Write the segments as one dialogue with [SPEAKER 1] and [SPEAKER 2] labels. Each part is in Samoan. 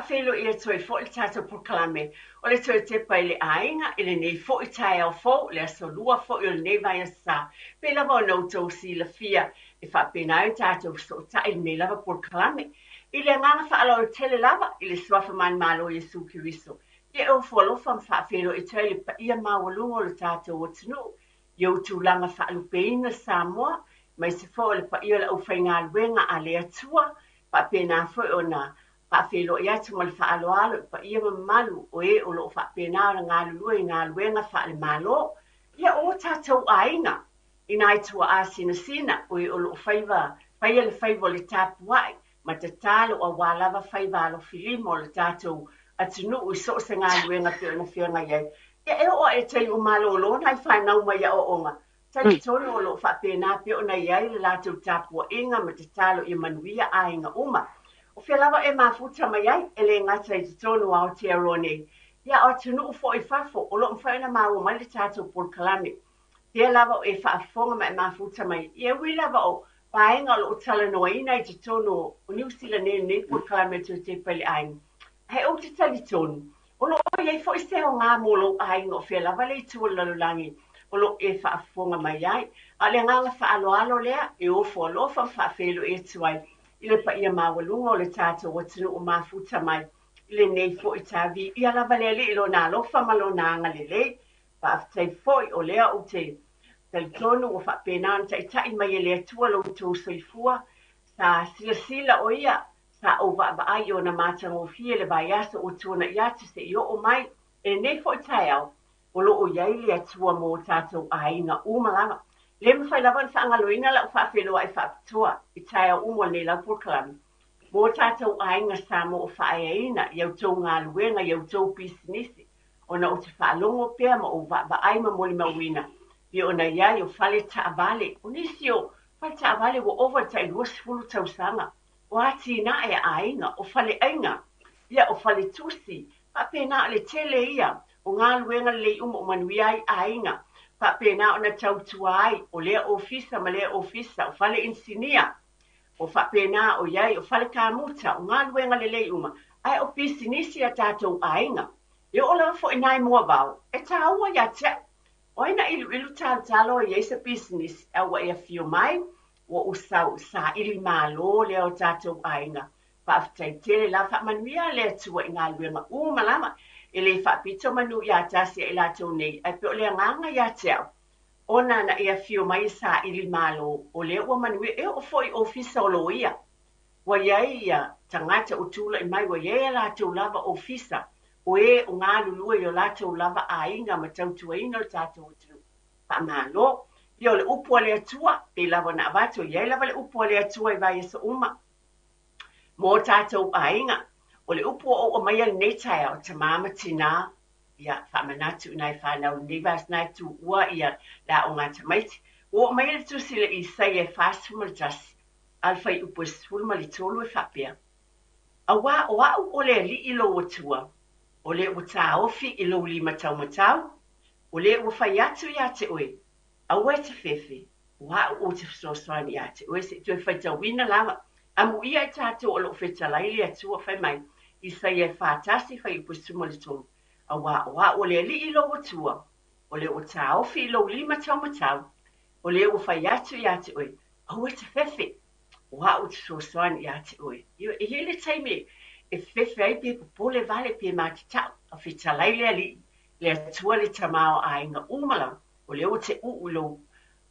[SPEAKER 1] faafeiloai atu ai foi le tatou polokalame o le Toe Tepa i le Aiga i lenei foi taeao fou, le aso lua foi o lenei vaiaso sa. Pei lava ona outou silafia e faapena ai ona tatou fesootai i lenei lava polokalame. I le agaga faaaloalo tele lava i le Suafa Manumalo o Iesu Keriso, ia e ofo alofa ma faafeiloai atu ai le paia maualuga o le tatou atunuu i ou tulaga faalupeina Samoa, aemaise foi o le paia o le aufaigaluega a le Atua, faapena foi ona faafeiloai atu ma le faaaloalo i paia ma mamalu o e o lo o faapena ona galulue i galuega faale-Malo. Ia, o tatou aiga i nai tuaa sinasina o e o lo o faiva, faia le faiva o le tapuai ma tatalo aua lava faiva alofilima o le tatou atunuu i so o se galuega pei ona feagai ai. Ia, e oo lava i taimi ua malolo nai fanau mai aoaoga, talitonu o lo o faapena pea ona i ai le latou tapuaiga ma tatalo ia manuia aiga uma. O fea lava e mafuta mai ai, e le gata i totonu o Aotearoa nei, ia o atunuu foi i fafo o lo o mafai ona maua mai le tatou polokalame. Pea lava o e faafofoga ma e mafuta mai, ia e ui lava o vaega o lo o talanoaina i totonu o Niu Sila nei i lenei polokalame Toe Tepa i le Aiga, ae ou te talitonu, o lo o i ai foi se aoga mo lou aiga o fea lava le itu o le lalolagi o lo o e faafofoga mai ai. A o le agaga faaaloalo lea e ofo alofa ma faafeiloai atu ai i le paia maualuga o le tatou atunuu mafuta mai i lenei foi tavi. Ia lava le Alii i Lona alofa ma Lona agalelei. Faafetai foi o lea ou te talitonu ua faapena ona taitai mai e le Atua lo outou soifua. Sa silasila o ia, sa ou vaavaai i ona matagofie le vaiaso ua tuanai atu seia oo mai i lenei foi taeao, o lo o i ai le Atua mo o tatou aiga uma lava. E le mafai lava ona faagaloina lau faafeiloai faapitoa i taeao uma o lenei lava polokalame mo o tatou aiga Samoa o faaeaina i a outou galuega, i a outou pisinisi, ona ou te faalogo pea ma ou vaavaai ma molimauina pei ona i ai o fale taavale. O nisi o fale taavale ua ova i le tai 20 tausaga, o atinae a aiga, o faleaiga, ia o faletusi, faapena o le tele ia o galuega lelei uma o manuia ai aiga, faapena ona tautua ai o lea ofisa ma lea ofisa, o fale inisinia, o faapena o i ai o fale kamuta, o galuega lelei uma, ae o pisinisi a tatou aiga. E oo lava foi nai moavao, e tāua ia te au. O ai na ʻiluʻilu talotalo e i ai se pisinisi, a ua e afio mai, ua ou sau, saili malo lea o tatou aiga. Faafetai tele la, faamanuia le Atua i galuega uma lava. E le faapito manu ia tasi ia i latou nei, ae pei o le agaga ia te au, ona na e afio mai e saili malo, o lea ua manuia, e oo foi i ofisa o loia. Ua i ai ia tagata ua tulai mai, ua i ai a latou lava ofisa, o e o galulue i o latou lava aiga ma tautuaina o le tatou atunuu. Faamalo. Ia o le upu a le Atua, pei lava ona avatu, e i ai lava le upu a le Atua i vaiaso uma mo o tatou aiga. O le upu ua ou aumaia lenei taeao, tama ma tina, ia faamanatu i nai fanau lenei vaiaso na e tuua ia le aoga a tamaiti. Ua oo mai le tusi i le Isaia e 41, a le fuaiupu e 13 e faapea, Auā o au o le Alii lou Atua, o le ua taofi i lou lima taumatau, o le ua fai atu iā te oe, aua e te fefe, o au ou te fesoasoani iā te oe. Se i toe faitauina lava. Amuia i tatou o lo o fetalai le Atua, fai mai, Isaia e 41, fuaiupu e 13, Auā o au o le Alii lou Atua, o le ua taofi i lou lima taumatau, o le ua fai atu iā te oe, aua e te fefe, o au ou te fesoasoani iā te oe. E i ai le taimi e fefe ai pe popole vale pe matatau, a fetalai le Alii, le Atua le Tamaoaiga uma lava, o lea ua te uu i lou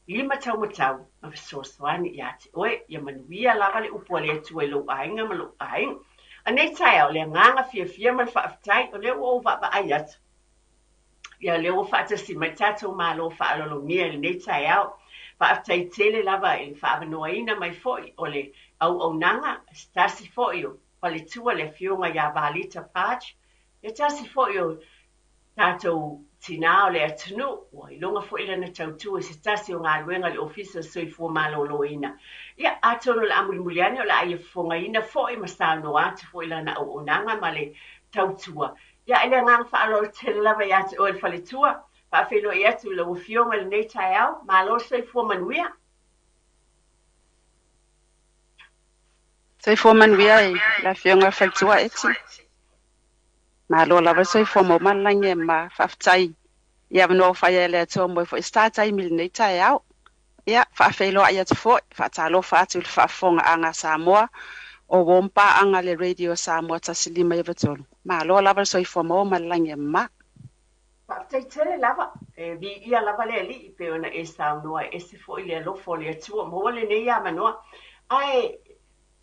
[SPEAKER 1] lima taumatau ma fesoasoani iā te oe. Ia manuia lava le upu a le Atua i lou aiga ma lou aiga. A nei taeao, le agaga fiafia ma le faafetai, o lea ua ou vaavaai atu, ia lea ua faatasi mai le tatou Malo faaaloalogia i lenei taeao. Faafetai tele lava i le faaavanoaina mai foi o le auaunaga, se tasi foi o faletua le Afioga ia Valita Partch, se tasi foi o tatou tinā o le atunuu, ua iloga foi lana tautua i se tasi o galuega i le Ofisa o le Soifua Maloloina. Ia, atonu o le a mulimuli ane o le a ia fofogaina foi ma saunoa atu foi lana auaunaga ma le tautua. Ia, i le agaga faaaloalo tele lava ia te oe le faletua, faafeiloai atu i lau Afioga i lenei taeao. Malo le soifua manuia.
[SPEAKER 2] Soifua manuia i le Afioga i le Faletua Eti. Malo lava le soifua maua ma le lagi e mama. Faafetai i avanoa ua fai ai e le Atua mo e foi se tatai i lenei taeao. Ia, faafeiloai atu foi, faatalofa atu i le faafofogaaga a Samoa o uo ma paaga le Radio Samoa 105.3. Malo lava le soifua maua ma le lagi e mama.
[SPEAKER 1] Faafetai tele lava, e viia lava le Alii pei ona e saunoa e ese foi le alofa o le Atua maua lenei avanoa. Ae e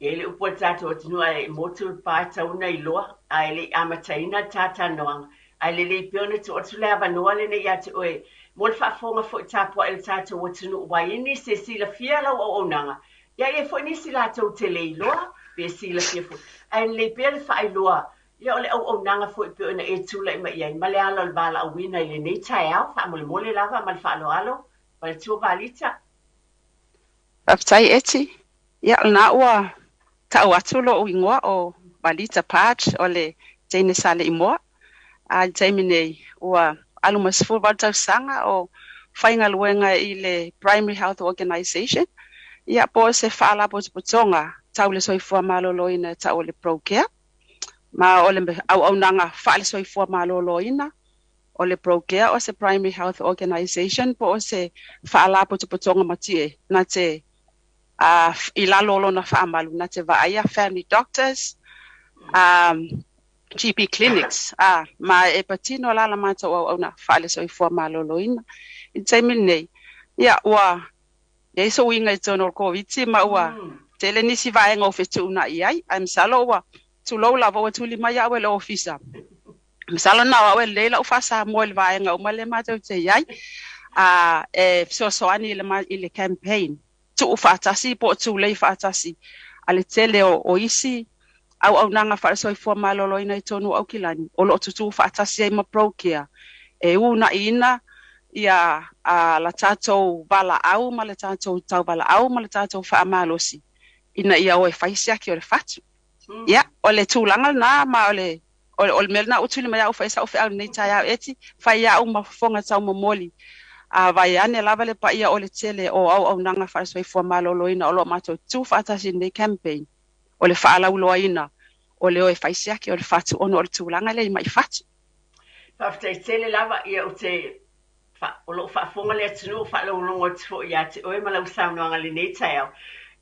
[SPEAKER 1] i ai le upu a le tatou atunuu ae motu le pa e tatau ona iloa, ae le i amataina le ta talanoaga, ae lelei pea ona tuu atu le avanoa lenei ia te oe mo le faafofoga foi tapuai a le tatou atunuu ua i ai nisi e silafia lau auaunaga, ia e i ai foi nisi latou te le iloa pe silafia foi, ae lelei pea le faailoa ia o le auaunaga foi pei ona e tulai mai i ai ma le ala o le valaauina i lenei taeao, faamolemole lava ma le faaaloalo. Faletua Valita.
[SPEAKER 2] Faafetai Eti. Ia, o lena ua tau atu lou igoa o Valita Partsch, o le teine sa Leimoa. A i le taimi nei, ua alu ma le 18 tausaga o faigaluega i le Primary Health Organization, ia po o se faalapotopotoga tau le soifua maloloina e tau o le ProCare. Ma o le auaunaga faale-soifua maloloina o le ProCare o se Primary Health Organization po o se faalapotopotoga matie na te i lalo o lona faamalu na te vaaia family doctors, GP clinics, ma e patino la la matou auauna faale-soifua maloloina. I le taimi lenei, ia ua i ai se uiga i totonu o le Koviti ma ua tele nisi vaega o fetuunai ai, ae masalo ua tulou lava ua tuli mai au e le ofisa. Masalo na o au e lelei lau faa-Samoa i le vaega uma lea matou te i ai, e fesoasoani i le, i le campaign tuu faatasi po o tulei faatasi a le tele o isi auaunaga faale-soifua maloloina i totonu o Aukilani o lo o tutū faatasi ai ma ProCare e uunaiina ia la tatou valaau ma le tatou tauvalaau ma le tatou faamalosi ina ia o e fai siaki o le fatu. Ia, o le tulaga lena ma o le o le mea lena ua tuli mai au fai sau feau i lenei taeao Eti, fai au ma fofoga taumomoli a vaeane lava le paia o le tele o auaunaga faale-soifua maloloina o lo o matou tutū faatasi i lenei campaign o le faalauiloaina o le o e fai siaki o le fatu ona o le tulaga lea i mai fatu.
[SPEAKER 1] Faafetai tele lava, ia ou te o lo o faafofoga le atunuu, faalogologo atu foi ia te oe ma lau saunoaga i lenei taeao.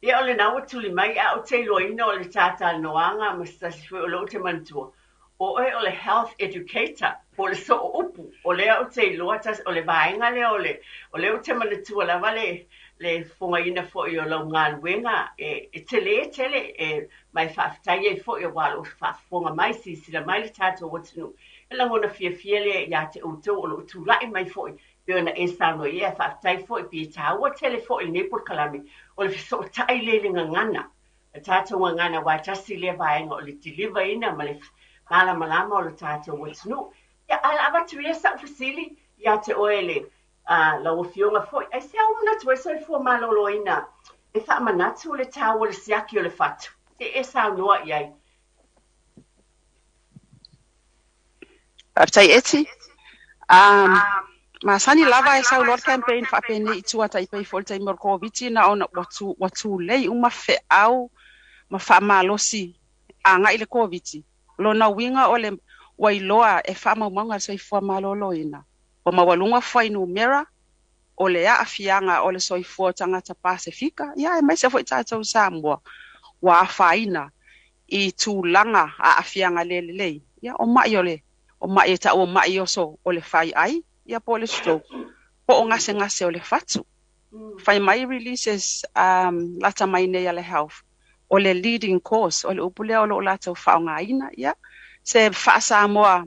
[SPEAKER 1] Ia o lena ua tuli mai, ae ou te iloaina o le talanoaga ma se tasi foi o lea ou te manatua, o oe o le health educator, po o le soo upu, o lea ou te iloa, o le vaega lea o le, o lea ou te manatua lava le fofogaina foi o lau galuega e tele tele, e, ma e faafetai ai foi aua o lo o faafofoga mai, silasila mai le tatou atunuu. E lagona fiafia lea ia te outou o lo o tulai mai foi pei ona e saunoa i ai, faafetai foi pe taua tele foi lenei polokalame o le fesootai lea i le gagana. Le tatou gagana aua e tasi lea vaega o le deliver-ina ma le malamalama o le tatou atunuu. Ia, ae o le a avatu ia sau fesili ia te oe le lau afioga foi. Aisea ua manatu ai soifua maloloina e faamanatu le taua o le siaki o le fatu? Se i e saunoa i ai.
[SPEAKER 2] Faafetai Eti. Masani lava e sau loa le campaign faapenei i tua tai pei foi le taimi o le Koviti na ona ua tulei uma feau ma faamalosi agai i le Koviti. Lona uiga o le ua iloa e faamaumauga a le soifua maloloina ua maualuga fuainumera o le aafiaga o le soifua o tagata Pasefika, ia aemaise foi tatou i Samoa ua afaina i tulaga aafiaga le lelei, ia o mai o le o mai e taua mai oso o le faiai, ia po o le stroke, po o gasegase o le fatu. Fai mai releases lata mai nei a le health, o le leading cause, o le upu lea o lo o latou faaaogaina, ia se faa-Samoa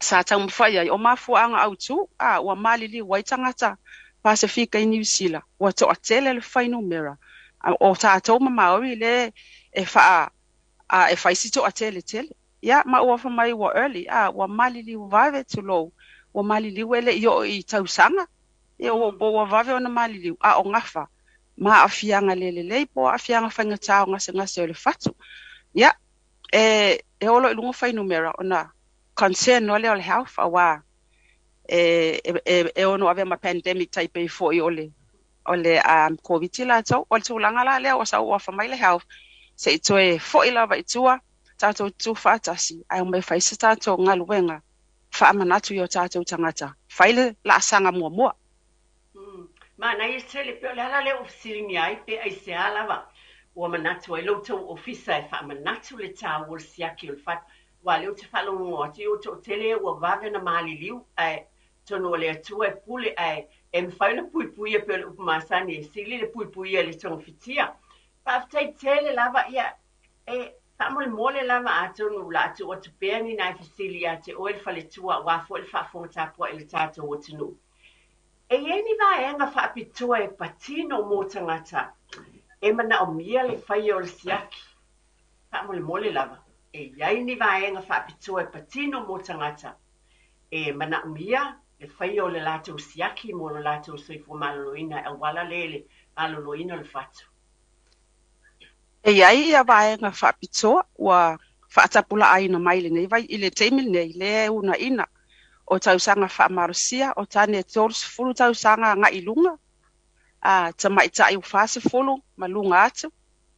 [SPEAKER 2] sa taumafai ai, o mafuaaga autu, ua maliliu ai tagata Pasefika i Niu Sila, ua toatele le fuainumera, o tatou ma Maori le e faa e fai si toatele tele. Ia ma ua fai mai ua early, ua maliliu vave tulou, ua maliliu e le i oo i tausaga, ia ua vave ona maliliu, a o gafa ma aafiaga le lelei po o aafiaga faigata o gasegase o le fatu. Ia, e olo i luga fuainumera ona concern loa lea o le health aua e ono avea ma pandemic tai pei foi o le Koviti latou. O le tulaga la lea ua sau ua fai mai le health se i toe foi lava i tua. Tatou tutufaatasi ae omai fai se tatou galuega faamanatu i o tatou tagata. Fai le laasaga muamua.
[SPEAKER 1] Manaia tele, pe o le ala lea ua fesiligia ai pe aisea lava ua manatu ai lo outou ofisa e faamanatu le taua o le siaki o le fatu, aua o lea ou te faalogologo atu ua toatele ua vave ona maliliu, ae atonu o le Atua e pule ae e mafai ona puipuia pei o le upu masani e sili le puipuia i le togafitia. Faafetai tele lava, ia e faamolemole lava atonu o le a tuu atu pea ni nai fesili ia te oe le faletua aua foi le faafofoga tapuai a le tatou atunuu. E i ai ni vaega faapitoa e patino mo tagata e manaomia le faia o le siaki? Faamolemole lava, e i ai ni vaega faapitoa e patino mo tagata e manaomia le faia o le latou siaki mo lo latou soifua maloloina e auala lea i le maloloina o le fatu?
[SPEAKER 2] E i ai ia vaega faapitoa ua faatapulaaina mai lenei vai i le taimi lenei lea e uunaina o tausaga faamalosia o tane 30 tausaga agai i luga, a tamaitai ua 40 ma luga atu.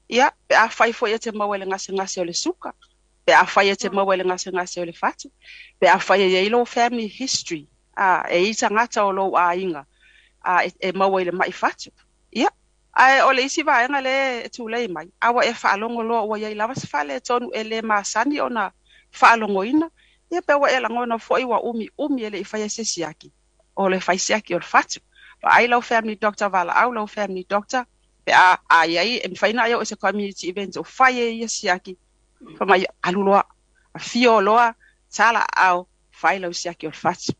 [SPEAKER 2] Ia, pe afai foi e te maua i le gasegase o le suka, pe afai e te maua i le gasegase o le fatu, pe afai e i ai lou family history, a e i tagata o lou aiga a e maua i le mai fatu. Ia, ae o le isi vaega lea e tulei mai, a ua e faalogo loa ua i ai lava se faaletonu e le masani ona faalogoina, ia pe ua e lagona foi ua umiumi e le i faia se siaki, o le fai siaki o le fatu. Vaai lau family doctor, valaau lau family doctor, pe a i ai e mafai ona e oo i se community event o fai e ia siaki, fai mai alu loa, afio loa, talaau, fai lau siaki o le fatu.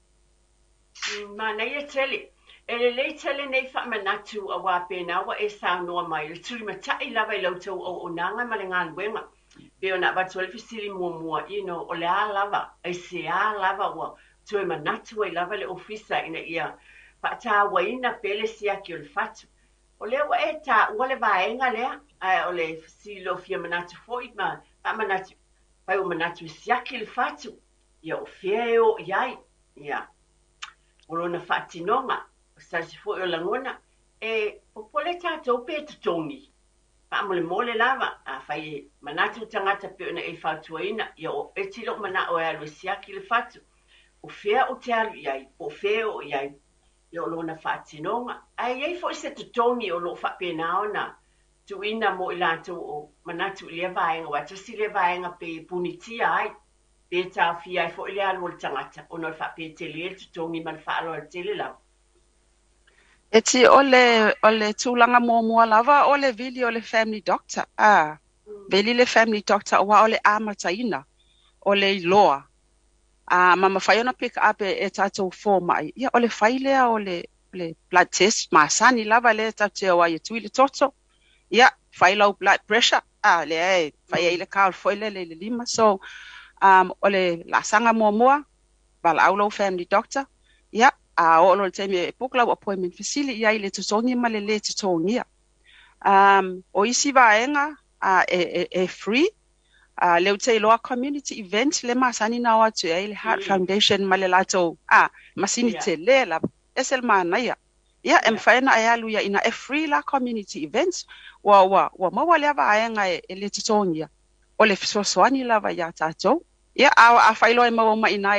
[SPEAKER 1] Manaia tele. E lelei tele nei faamanatu aua pena ua e saunoa mai le tulimatai lava i la outou auaunaga ma le galuega. Pei ona avatu ai le fesili muamua, o le a lava, aisea lava ua toe manatu ai lava le ofisa ina ia faatauaina pea le siaki o le fatu. O lea ua e taua le vaega lea, ae o le fesili o fia manatu foi ma faamanatu, fai ua manatu e siaki le fatu, ia o fea e o i ai, ia, o lona faatinoga, o se tasi foi o lagona, e popole tatou pe totogi. Faamolemole lava, afai e manatu tagata pei ona e fautuaina, ia o eti lou manao e alu e siaki le fatu, o fea ou te alu i ai, po o fea e oo i ai, ia o lona faatinoga. Ae i ai foi se totogi o loo faapena ona tuuina mo i latou o manatu i lea vaega, aua tasi lea vaega pe punitia ai, pe taofia ai foi le alu o le tagata, ona o le faapetele le totogi ma le faaaloalo tele lava.
[SPEAKER 2] E ti o le tulaga muamua lava o le vili o le family doctor. A vili le family doctor aua o le amataina o le iloa. A ma mafai ona pick up e tatou fomai. Ia o le fai lea o le blood test masani lava lea tatou te o ai e tui le toto. Ia fai lau blood pressure. A lea e fai ai le card foi lele i le lima. So o le laasaga muamua valaau lau family doctor. Ia a oo loa i le taimi e book lau appointment, fesili i ai i le totogi ma le lē totogia. O isi vaega e free. Lea ou te iloa community event le masani na o atu ai le Heart Foundation ma le latou masini tele lava, ese le manaia. Ia e mafai ona e alu ia ina e free la community events, ua ua ua maua lea vaega e le totogia, o le fesoasoani lava iā tatou. Ia a afai loa e maua mai i ina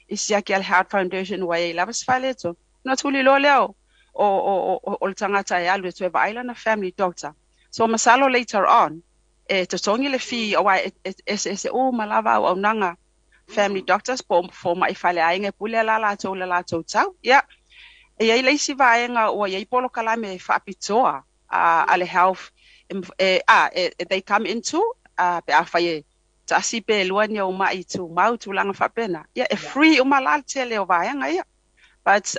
[SPEAKER 2] i siaki a le Heart Foundation ua i ai lava se faaletonu, ona tuliloa lea o le tagata e alu e toe vaai lana family doctor. So masalo later on e totogi le fee, aua e eseese uma lava auaunaga family doctors po o fomai faleaiga e pule la latou i le latou tau. Ia, e i ai le isi vaega ua i ai polokalame faapitoa a le health e, e they come into pe afai e tasi pe lua ni ou mai tumau tulaga faapena. Ia e free uma la le tele o vaega ia. But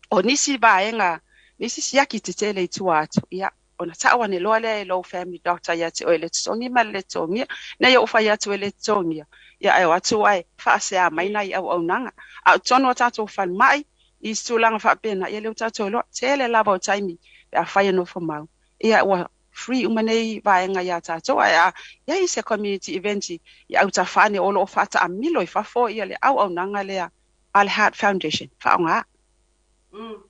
[SPEAKER 2] o nisi vaega, nisi siaki tetele i tua atu, ia ona tau ane loa lea e lou family doctor ia te oe le totogi ma le le totogia. Nei ou fai atu e le totogia, ia ae o atu ae faasea mai nai auaunaga. A o totonu o tatou falemai, i isi tulaga faapena, ia lea ua tatou iloa, tele lava o taimi pe afai e nofo mau, ia ua free uma nei vaega iā tatou. Ae a i ai se community event i autafa ane o lo o faataamilo i fafo ia le auaunaga lea a le Heart Foundation, faaaoga.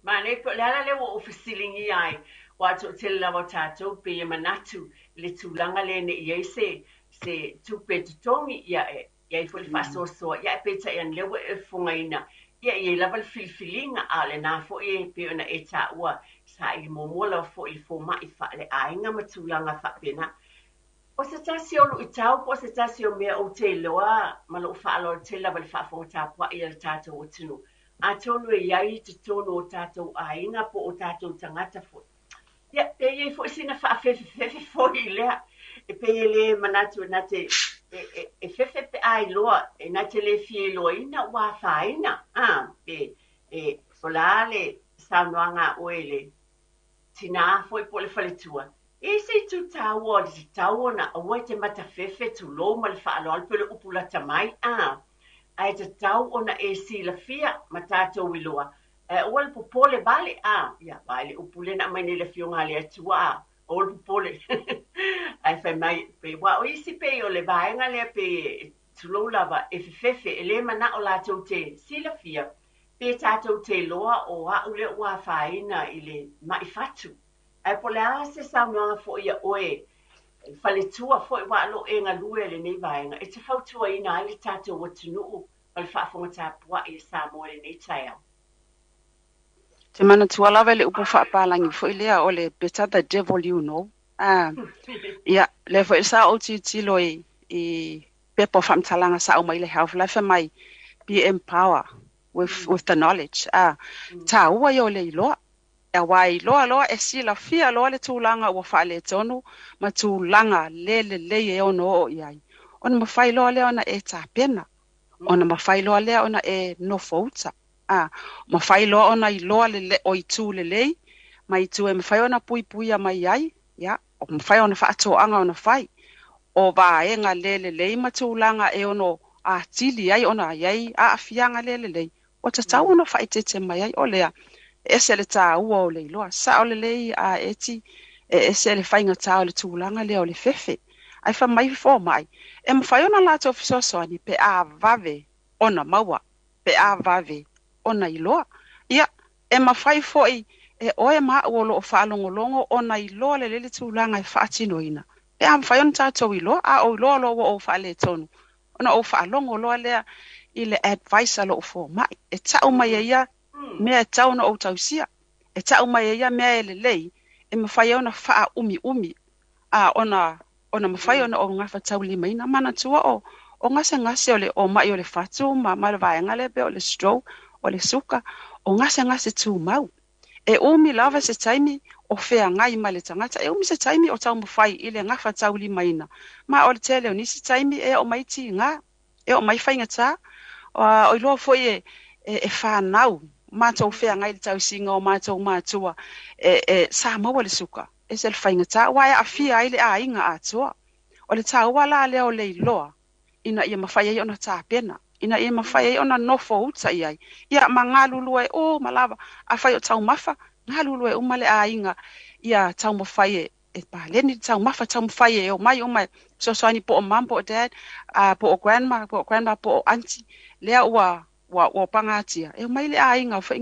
[SPEAKER 1] Manaia po o le ala lea ua ou fesiligia ai, aua toatele lava o tatou pei e manatu i le tulaga lea ne i ai se Se tupe e totogi, ia e i ai foi le faasoasoa, ia ae peitai ane lea ua e fofogaina, ia e i ai lava le filifiliga, a o lena foi e pei ona e taua, saili muamua lava foi i le fomai faaleaiga ma tulaga faapena. O se tasi o luitau po o se tasi o mea ou te iloa ma lou faaaloalo tele lava i le faafofoga tapuai a le tatou atunuu, atonu e i ai i totonu o tatou aiga po o tatou tagata foi, Ia, pe i ai foi sina faafefefefe foi i lea, e pei e le manatu na te e fefe pe a iloa, e na te le fia iloaina ua afaina. A, pe e, o le a le saunoaga a oe le tinā foi po o le faletua, e i ai se itu taua o le tatau ona aua e te matafefe, tulou ma le faaaloalo, pei o le upu lata mai, a, ae tatau ona e silafia ma tatou iloa Ae aua le popole vale, a, ia, vaai le upu lea na aumai nei e le Afioga a le Atua, a, aua le popole. Ae fai mai, pei, aua o isi pei o le vaega lea pei, tulou lava, e fefefe, e le manao latou te silafia, pe tatou te iloa o a'u lea ua afaina i le ma'i fatu. Ae po o le a se saunoaga foi a oe, faletua foi, aua o lo o e galue i lenei vaega, e te fautuaina ai le tatou atunuu ma le faafofoga tapuai a Samoa i lenei taeao.
[SPEAKER 2] Te manatua lava i le upu faapalagi foi lea o le better the devil you know. Ah, ia, lea foi sa ou tilotilo i pepa o faamatalaga sa aumai le Health Life mai be empower with the knowledge. Ah, taua ia o le iloa. Aua e iloa loa e silafia loa le tulaga ua faaletonu ma tulaga le lelei e ono oo i ai, ona mafai loa lea ona e tapena, ona mafai loa lea ona e nofouta, a, mafai loa ona iloa le, o itu lelei ma itu e mafai ona puipuia mai ai, ia, mafai ona faatoaga ona fai o vaega le lelei ma tulaga e ono atili ai ona i ai aafiaga le lelei, ua tatau ona faaeteete mai ai. O lea, e ese le taua o le iloa. Sao lelei a eti, e ese le faigata o le tulaga lea o le fefe. Ae fai mai fomai, e mafai ona latou fesoasoani pe a vave ona maua, pe a vave ona iloa. Ia, e mafai foi e oe ma a'u o loo faalogologo ona iloa lelei le tulaga e faatinoina. Pe a mafai ona tatou iloa, a ou iloa loa ua ou faaletonu, ona ou faalogo loa lea i le advice a lou fomai. E tau mai e ia mea e tatau ona ou tausia. E tau mai e ia mea e lelei, e mafai ai ona faaumiumi, a ona mafai ona ou gafataulimaina. Manatua o gasegase o le o mai o le fatu ma le vaega lea pei o le stroke, o le suka, o gasegase tumau. E umi lava se taimi o feagai ma le tagata, e umi se taimi o taumafai i le gafataulimaina. Ma o le tele o nisi taimi e oo mai tiga, e oo mai faigata, o iloa foi e fanau matou feagai i le tausiga o matou matua e sa maua le suka, ese le faigata, aua e aafia ai le aiga atoa. O le taua la lea o le iloa, ina ia mafai ai ona tapena, ina ia mafai ai ona nofo uta i ai. Ia ma galulue uma lava, afai o taumafa, galulue uma le aiga, ia taumafai e paleni le taumafa, taumafai e omai uma e fesoasoani po o mum po o dad, po o grandma, po o grandma po o auntie, lea ua pagatia. E omai le aiga foi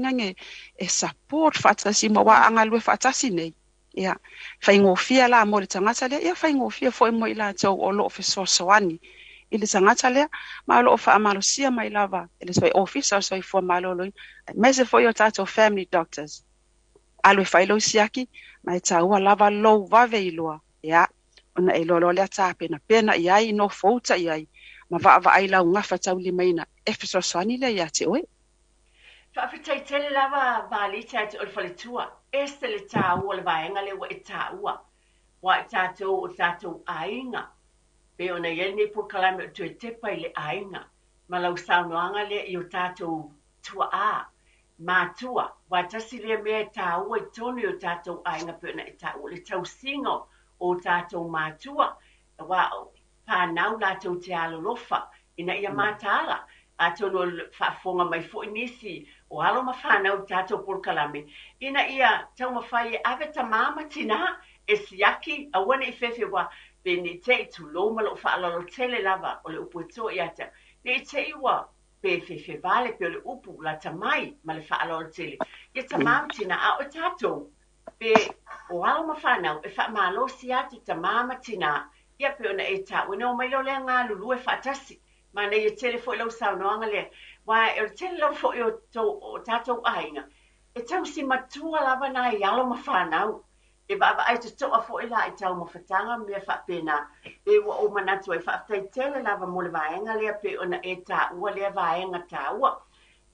[SPEAKER 2] e support faatasi ma aua a galulue faatasi nei. Ia, faigofie la mo le tagata lea, ia faigofie foi mo i latou o loo fesoasoani i le tagata lea, ma o loo faamalosia mai lava e le Ofisa o Soifua Maloloina, aemaise foi o tatou family doctors. Alu e fai lou siaki, ma e taua lava lou vave iloa, ia, ona e iloa loa lea tapenapena i ai, nofouta i ai, ma vaavaai lau gafataulimaina e fesoasoani lea ia te oe.
[SPEAKER 1] Faafetai tele lava Valita ia te oe le faletua, ese le taua o le vaega lea ua e taua, aua i tatou o tatou aiga, pei ona i ai lenei polokalame o toe tepa i le aiga, ma lau saunoaga lea i o tatou tuaa, matua, aua tasi lea mea e taua i totonu i o tatou aiga pei ona e taua, o le tausiga o tatou matua, aua o fanau latou te alolofa ina ia mataala. Atonu o le faafofoga mai foi nisi o alo ma fanau i tatou polokalame, ina ia taumafai e ave tamā ma tinā e siaki, aua ne i fefe ua pe ne i te i tulou ma lou faaaloalo tele lava o le upu e toa ia te au, ne i te i ua pe fefe vale pei o le upu lata mai ma le faaaloalo tele ia tamā ma tinā, a o tatou pe o alo ma fanau e faamalosi atu tamā ma tinā Ia pei ona e taua, ona omai loa lea galulue faatasi. Manaia tele foi lau saunoaga lea, aua o le tele lava foi o o tatou aiga, e tausi matua lava nai alo ma fanau. E vaavaai totoa foi la i taumafataga ma mea faapena. E ua ou manatu ai, faafetai tele lava mo le vaega lea pei ona e taua lea vaega taua.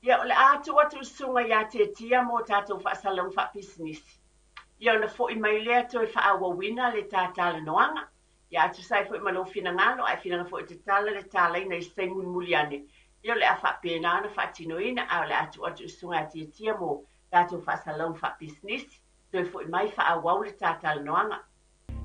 [SPEAKER 1] Ia, o le a tuu atu i le susuga ia Tetia mo tatou faasalalauga faapisinisi. Ia ona foi mai lea toe faaauauina le ta talanoaga. Ia a tusa ai foi ma lou finagalo, a e finagalo foi e tatala le talaina i se taimi mulimuli ane, ia o le a faapena ona faatinoina, ae o le a tuu atu i le Susuga ia Tiatia mo tatou faasalalauga faapisinisi, toe foi mai faaauau le ta talanoaga.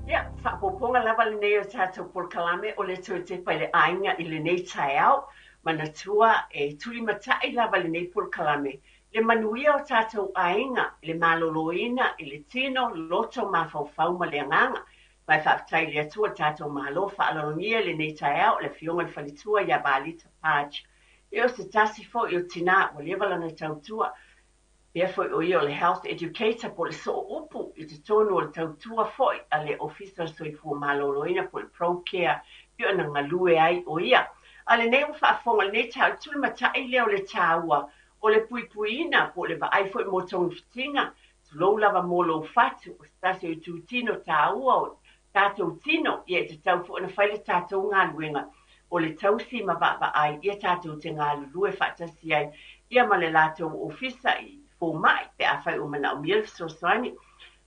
[SPEAKER 1] Ia, faaopoopoga lava lenei o tatou polokalame o le toe tepa i le aiga i lenei taeao. Manatua e tulimatai lava lenei polokalame le manuia o tatou aiga, le maloloina i le tino, loto, mafaufau ma le agaga. Ma e faafetai i le Atua le tatou Malo faaaloalogia i lenei taeao, le Afioga i le Faletua ia Valita Page. Ia o se tasi foi o tina ua leva lana tautua, pea foi o ia o le Health Educator po o le soo upu i totonu o le tautua foi a le Ofisa o le Soifua Maloloina po o le ProCare pei ona galue ai o ia. A lenei ua faafofoga i lenei taeao, le tulimatai lea o le taua o le puipuiina po o le vaai foi mo togafitiga, tulou lava mo lou fatu, o se tasi o itutino taua o tatou tino, ia e tatau foi ona fai le tatou galuega o le tausi ma vaavaai ia tatou te galulue faatasi ai ia ma le latou ofisa i fomai pe afai ua manaomia le fesoasoani.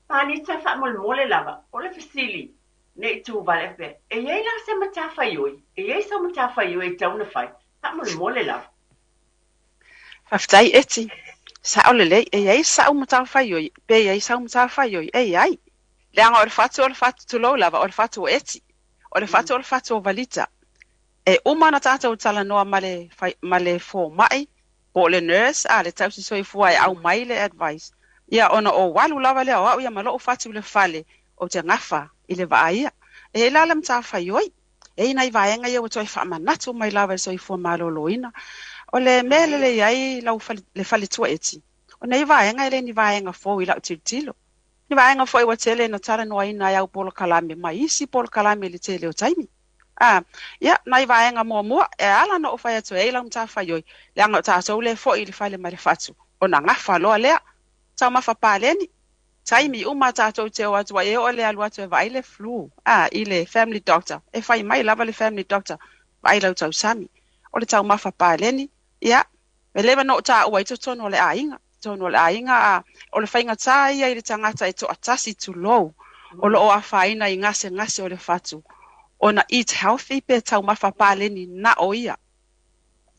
[SPEAKER 1] Palita faamolemole lava, o le fesili, ne i tu vale faapea, e i ai la se matafaioi? E i ai sau matafaioi e tatau ona fai? Faamolemole lava.
[SPEAKER 2] Faafetai Eti. Sa'o lelei, e i ai sa'u matafaioi, pe i ai sau matafaioi, e i ai. Leaga o le fatu o le fatu, tulou lava, o le fatu o Eti. O le fatu o le fatu o Valita. E uma ona tatou talanoa ma le, ma le fomai, po o le nurse, a le tausi soifua e aumai le advice. Ia ona ou alu lava lea o au ia ma lo'u fatu i le fale, ou te gafa i le vaaia. E i ai la le matafaioi. E i ai nai vaega ia ua toe faamanatu mai lava e le soifua maloloina. O le mea e lelei ai lau fale, le faletua Eti, o nei vaega e le ni vaega fou i lau tilotilo. Ni vaega foi ua tele ina talanoaina ai au polokalame ma isi polokalame i le tele o taimi. A, ia, nai vaega muamua, e ala ona ou fai atu e ai lau matafaioi, leaga o tatou lea e foi i le fale mai le fatu, ona gafa loa lea. Taumafa paleni, taimi uma tatou te o atu ai, e oo i le alu atu e vaai le flu, a, i le family doctor, e fai mai lava le family doctor, vaai lau tausami. O le taumafa paleni, ia, e leva ona ou taua i totonu o le aiga, totonu o le aiga, a, o le faigata ia i le tagata e toatasi, tulou, o lo o afaina i gasegase o le fatu, ona eat healthy pe taumafa paleni na o ia.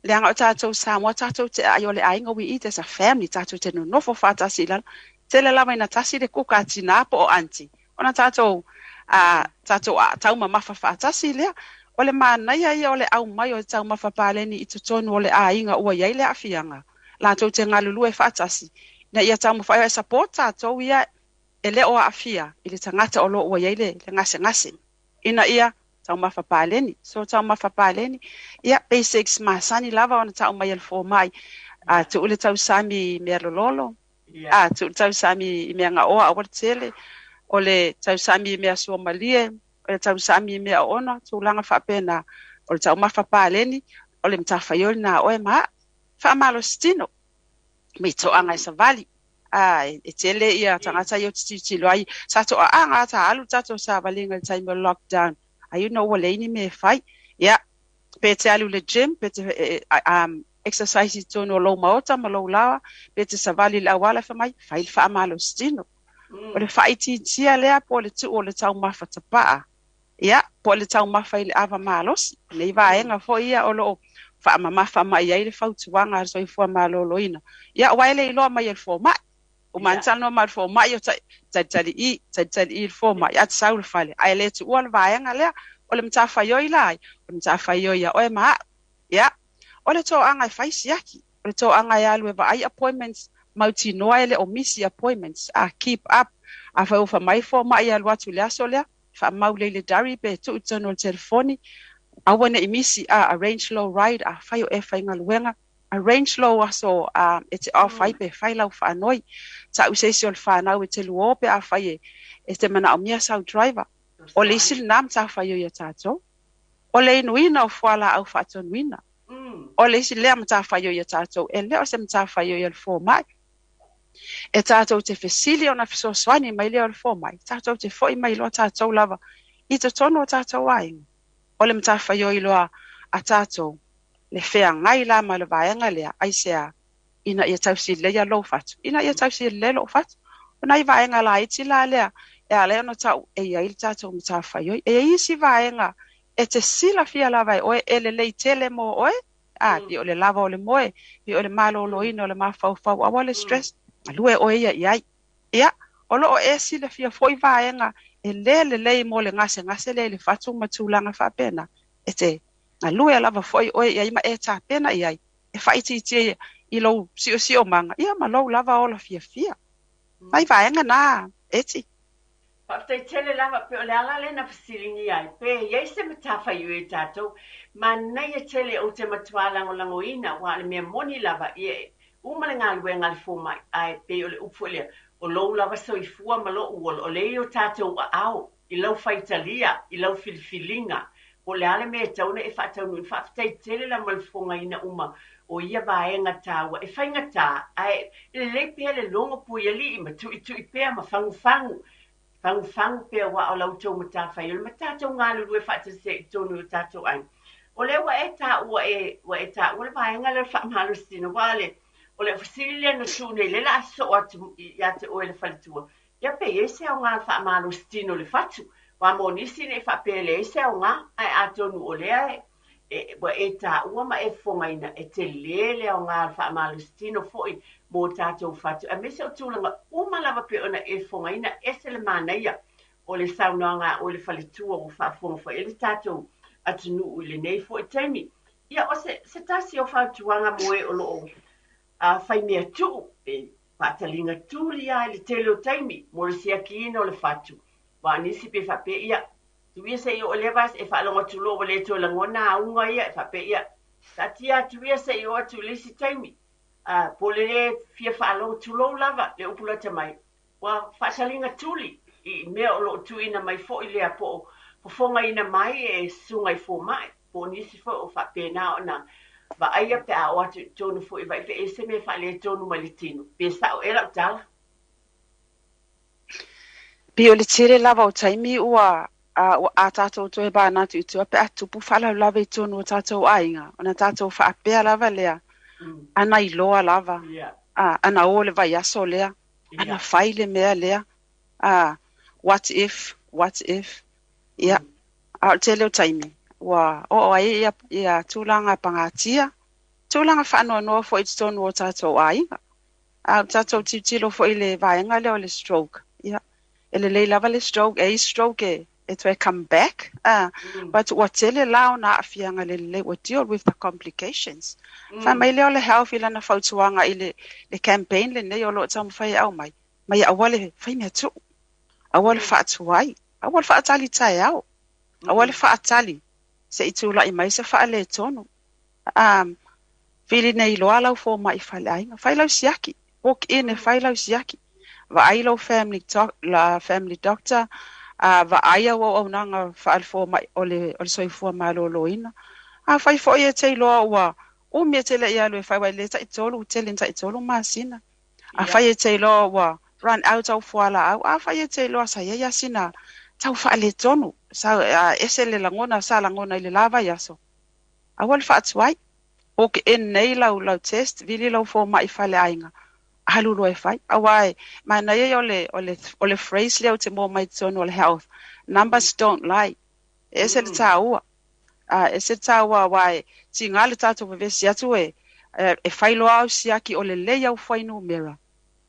[SPEAKER 2] Leaga o tatou Samoa, tatou te aai o le aiga, we eat as a family, tatou te nonofo faatasi i lalo. Tele lava ina tasi le kuka a tina po o aunty, ona tatou, a, tatou a, taumamafa faatasi lea. O le manaia ia o le aumai o le taumafa paleni i totonu o le aiga ua i ai le aafiaga, latou te galulue faatasi, ina ia taumafai ai e support tatou ia e le o aafia i le tagata o lo o ua i ai le gasegase, ina ia taumafa paleni. So taumafa paleni, ia basics masani lava ona tau mai e le fomai, a tuu le tausami i mea lololo, a tuu le tausami i mea gaoa aua le tele, o le tausami i mea suamalie, o le tausami i mea oona, tulaga faapena. O le taumafa paleni, o le matafaioi lena a oe ma a'u. Faamalositino, mai toaga e savali. A, e tele ia tagata ia ou te tilotilo ai, sa toaaga ta alu le tatou savaliga i le taimi o le lockdown, ai ona ua leai ni mea e fai. Ia, pe te alu i le gym, pe te exercise i totonu o lou maota ma lou laoa, pe te savali i le auala, fai mai, fai le faamalositino. O le faaitiitia lea po o le tuu o le taumafa tapaa, ia, po o le taumafa i le ava malosi. Nei vaega foi ia o lo o faamamafa mai ai le fautuaga a le soifua maloloina. Ia, aua e le iloa mai e le fomai. Uma ane talanoa mai le fomai, o talitali i, talitali i le fomai, a te sau i le fale. Ae le tuua le vaega lea, o le matafaioi la ai, o le matafaioi ia oe ma a'u. Ia, o le toaga e fai siaki, o le toaga e alu e vaai appointments, mautinoa e le o misi appointments, a keep up. Afai ua fai mai fomai e alu atu i le aso lea, faamau lea i le diary pe tuu i totonu o le telefoni, aua ne i misi, a arrange lou ride, afai o e faigaluega, arrange lou aso a e te off ai pe fai lau faanoi. Ta'u se isi o le fanau e te luo pe afai e te manaomia sau driver. O le isi lena matafaioi a tatou. O le inuina o fualaau faatonuina. O le isi lea matafaioi a tatou, e le o se matafaioi a le fomai. E tatou te fesili ona fesoasoani mai lea o le fomai, tatou te foi mai loa tatou lava i totonu o tatou aiga. O le matafaioi loa a tatou, le feagai la ma le vaega lea, aisea, ina ia tausi lelei lou fatu, ina ia tausi lelei lou fatu. O nai vaega laiti la lea, e ala ai ona tau e i ai le tatou matafaioi. E i ai isi vaega e te silafia lava e oe, e lelei tele mo oe, pei o le lava o le moe, pei o le maloloina o le mafaufau, aua le stress, galue oe ia i ai. Ia, o loo e silafia foi vaega e le lelei mo le gasegase lea i le fatu ma tulaga faapena. E te galue lava foi oe i ai ma e tapena i ai, e faaitiitia i lou siosiomaga, ia ma lou lava ola fiafia. Mai vaega na, eti.
[SPEAKER 1] Faafetai tele lava pe o le ala lea na fesiligia ai pe i ai se matafaioi e tatou. Manaia tele ou te matua lagolagoina aua o le mea moni lava ia e uma le galuega a le fomai ae pei o le upu foi lea o lou lava soifua ma lou ola o lea e i o tatou aao i lau faitalia i lau filifiliga po o le a le mea e tatau ona e faataunuuina. Faafetai tele lava mo le fofogaina uma o ia vaega taua e faigata ae lelei pea le logo puialii ma tuitui pea ma fagufagu fagufagu pea aua o la outou matafaioi ma tatou galulue faatasi ai i totonu o tatou aiga. O lea ua e taua e ua e taua le vaega lea o le faamalositino aua le o le fesili lea na tuu nei lea o le a sosoo atu ia te oe le faletua. Ia pe i ai se aoga faamalositino i le fatu. Aua mo nisi ne i faapea e leai se aoga, ae atonu o lea e ua e taua ma e fofogaina e tele le aoga o le faamalositino foi mo tatou fatu aemaise o tulaga uma lava pei ona e fofogaina. Ese le manaia o le saunoaga a oe le faletua ua faafofoga foi i ai le tatou atunuu i lenei foi taimi. Ia o se tasi o fautuaga mo e o loo fai mea tuu e faataliga tuli lava i le tele o taimi mo le siakiina o le fatu. Aua o nisi pe faapea ia, tuu ia se i oo i lea vaiaso e faalogo atu loa ua le toe lagona auga ia e faapea ia, taatia atu ia se i oo atu i le isi taimi. Po o le le fia faalogo, tulou lava le upu lata mai, ua faataliga tuli i mea o lo o tuuina mai foi lea po o fofogaina mai e susuga i fomai, po o nisi foi o faapena ona vaaia pe a oo atu i totonu foi vaai pe i ai se mea faaletonu mai le tino. Pe sao ea lau tala?
[SPEAKER 2] Pei o le tele lava o taimi ua a tatou toe manatu i tua pe a tupu faalavelave i totonu o tatou aiga, ona tatou faapea lava lea, ana iloa lava, ana o le vaiaso lea, ana fai le mea lea, what if, what if. Ia, a o le tele o taimi, ua oo ai ia tulaga pagatia, tulaga faanoanoa foi i totonu o tatou aiga. A o tatou tilotilo foi i le vaega lea o le stroke, ia, e lelei lava le stroke, e i ai stroke e toe come back, but ua tele la ona aafiaga le lelei, ua deal with the complications. Fai mai lea o le health i lana fautuaga i le campaign lenei o lo o taumafai e aumai, mai aua le fai mea tuu, aua le faatuai, aua le faatali taeao, aua le faatali se i tulai mai se faaletonu. Vili nei loa lau fomai i faleaiga, fai lau siaki, walk in e fai lau siaki, vaai lau family, la family doctor, vaai au auaunaga faale-fomai o le soifua maloloina. A fai foi e te iloa ua umi e te le i alu e fai, aua e le taitolu, tele ina taitolu masina. A fai e te iloa ua run out au fualaau, a fai e te iloa sa iai lava sina tau faaletonu, sa ese le lagona sa lagona i le la vaiaso, aua le faatuai. Walk in nei lau test, vili lau fomai i faleaiga, alu loa e fai. Aua e manaia ia o le phrase lea ou te maua mai totonu o le health, numbers don't lie. E ese le taua. Ese le taua aua e tiga le tatou vevesi atu e fai loa au siaki o lelei au fuainumera.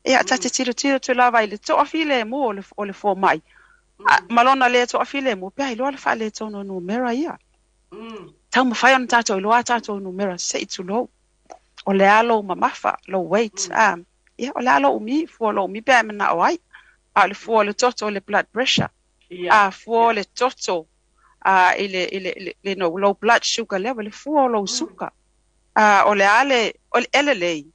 [SPEAKER 2] Ia, ta te tilotilo atu lava i le toafilemu o le fomai. Ma lona le toafilemu, pe a iloa le faaletonu o numera ia. Taumafai ona tatou iloa a tatou numera se i tulou. O le a lou mamafa, lou weight, ia, o le a lou umi, fua lou umi pe a e manao ai. A o le fua o le toto o le blood pressure. A fua o le toto i le no, low blood sugar level, le fua o lou suka. O le a le, o le elelei.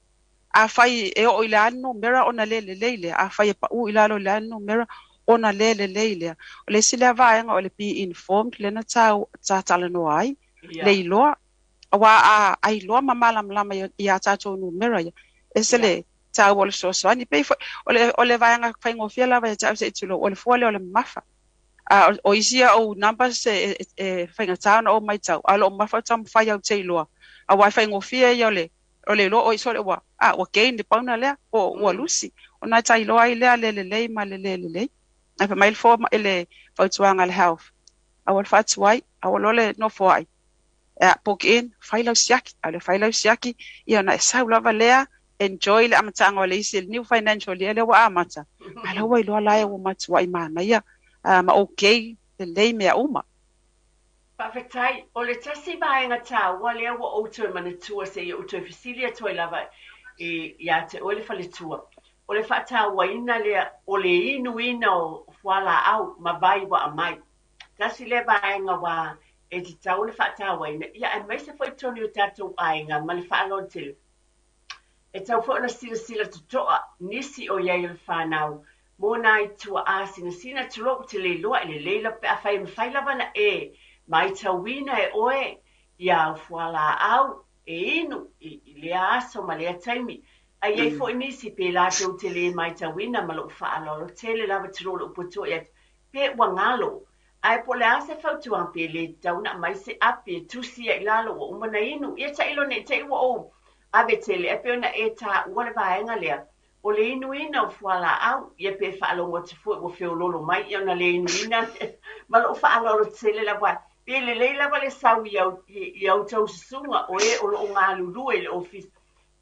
[SPEAKER 2] A fai e oo i le a le numera ona le lelei lea. A fai e pau i lalo i le a le numera Ona le lelei lea. O le isi lea vaega o le be informed lea na sa talanoa ai, le iloa, aua a iloa ma malamalama i a tatou numera ia, e ese le taua o le fesoasoani. Pei foi o le vaega faigofie lava ia te au se i tulou, o le fua lea o le mamafa. A o isi au numbers e faigata ona ou matau, a o lou mamafa ou te taumafai au te iloa, aua e faigofie ia o le iloa oi sole ua ua gain le pauna lea, po ua lusi. Ona e ta iloa ai lea le lelei ma le le lelei. Ae fai mai le form i le fautuaga a le health, aua le faatuai, aua loa le nofo ai. Book in, fai lau siaki, a o le fai lau siaki, ia ona e sau lava lea, enjoy le amataga o le isi, le new financial year lea ua amata, a la ua iloa la e ua matuai manaia, ma okay lelei mea uma.
[SPEAKER 1] Faafetai. O le tasi vaega taua lea ua ou toe manatua se i ou toe fesili atu ai lava ia te oe le faletua. O le faatauaina lea o le inuina o fualaau ma vai ua aumai. Tasi lea vaega ua e tatau ona faatauaina, ia aemaise foi totonu o tatou aiga ma le faaaloalo tele. E tatau foi ona silasila totoa nisi o i ai o le fanau mo nai tuaa sinasina tulou ou te le iloa e lelei lava pe afai e mafai lava ona e matauina e oe ia au fualaau e inu i lea aso ma lea taimi. Ae i ai foi nisi pe latou te le matauina ma lou faaaloalo tele lava tulou lou potoe atu pe ua galo. Ae po o le a se fautuaga pe le tatau ona aumai se api e tusi ai i lalo ua uma ona inu. Ia tailo ne i te i ua ou ave tele ae pei ona e taua le vaega lea o le inuina o fualaau, ia pe faalogo atu foi ua feololo mai ia ona le inuina ma lou faaaloalo tele lava. Pe lelei lava le sau i au outou susuga o e o loo galulue i le ofisa.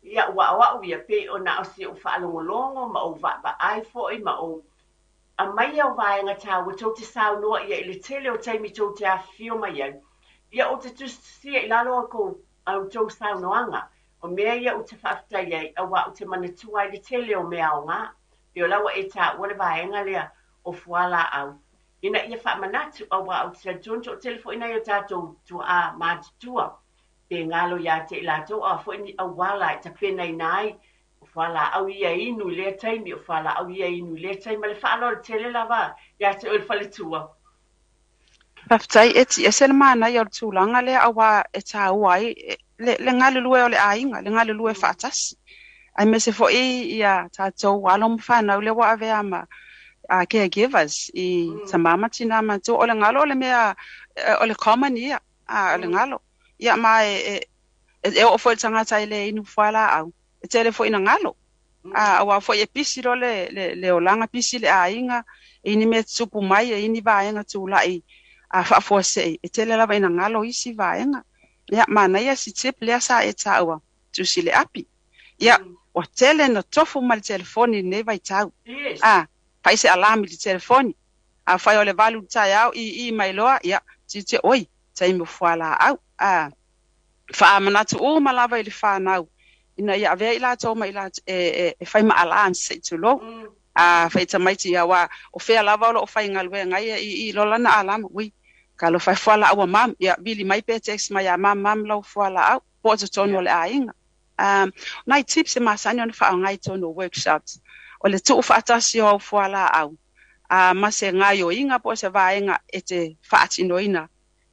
[SPEAKER 1] Ia ua o au ia pei ona o si ou faalogologo ma ou vaavaai foi ma ou aumai au vaega taua tou te saunoa ia i le tele o taimi tou te afifio mai ai. Ia ou te tusitusia i lalo o outou saunoaga. O mea ia ou te faafetai ai, aua ou te manatua ai le tele o mea aoga. Pei o la ua e taua le vaega lea o fualaau. Ina ia faamanatu, aua ou te talitonu toatele foi nai o tatou tuaa matutua. Pe galo ia te i latou, a foi ni auala e tapenaina ai o fualaau ia inu i lea taimi, o fualaau ia inu i lea taimi. Ma le faaaloalo tele lava ia te oe le faletua.
[SPEAKER 2] Faafetai e tiese le manaia o le tulaga lea aua e taua ai le galulue o le aiga, le galulue faatasi. Aemaise foi ia tatou alo ma fanau lea ua avea ma caregivers i tama ma tina matua. O le galo o le mea o le common ia, o le galo. Ia ma e oo foi le tagata i le inu fualaau, e tele foi ina galo. Aua foi e pisi loa le olaga, pisi le aiga, e ini mea tutupu mai, e ini vaega tulai faafuasei, e tele lava ina galo isi vaega. Ia manaia si tip lea sa e taua, tusi le api. Ia, ua tele na tofu ma le telefoni lenei vaitau. Fai se alarm i le telefoni. Afai o le 8 i le taeao i mai loa, ia, tite oi, taimi o fualaau. Faamanatu uma lava i le fanau, ina ia avea i latou ma i latou e fai ma alarm se i tulou. Fai tamaiti ia aua o fea lava o loo faigaluega ai i loa lana alarm, ui, talofa e fualaau a mam, ia vili mai pe text mai ia mam, mam lau fualaau, po o totonu o le aiga. Nai tips e masani ona faaaoga i totonu o workshops, o le tuufaatasi o au fualaau, ma se gaioiga po o se vaega e te faatinoina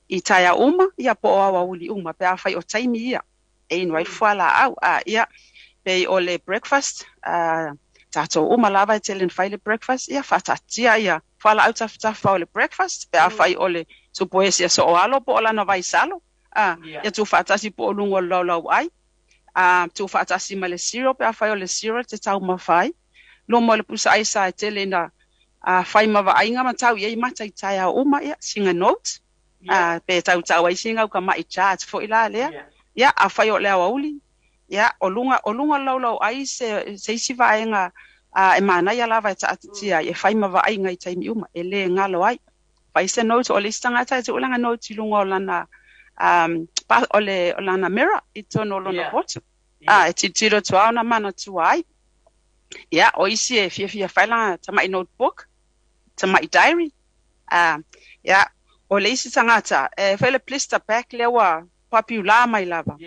[SPEAKER 2] i taeao uma, ia po o aoauli uma, pe afai o taimi ia e inu ai le fualaau. Ia, pei o le breakfast, tatou uma lava e tele na fai le breakfast, ia faataatia ia fualaau tafatafa o le breakfast, pe afai o le supoesi a soo alo po o lana vaisalo, ia tuufaatasi po o luga o le laulau ai, tuufaatasi ma le cereal, pe afai o le cereal te taumafa ai, luma o le pusa aisa e tele ina fai ma vaaiga ma tau i ai mata i taeao uma, ia sina note, pe tautau ai sina ukamai charge foi la lea. Ia, afai o le aoauli, ia, o luga o laulau ai se isi vaega e manaia lava e taatitia ai, e fai ma vaaiga i taimi uma, e le galo ai. Fai se note o le isi tagata e tuu lana note i luga o lana o le o lana mirror i totonu o lona potu. E tilotilo atu lava ona manatua ai. Ia, o isi e fiafia fai lana tamai notebook, tamai diary. Ia, o le isi tagata e fai le blister pack lea ua popular mai lava.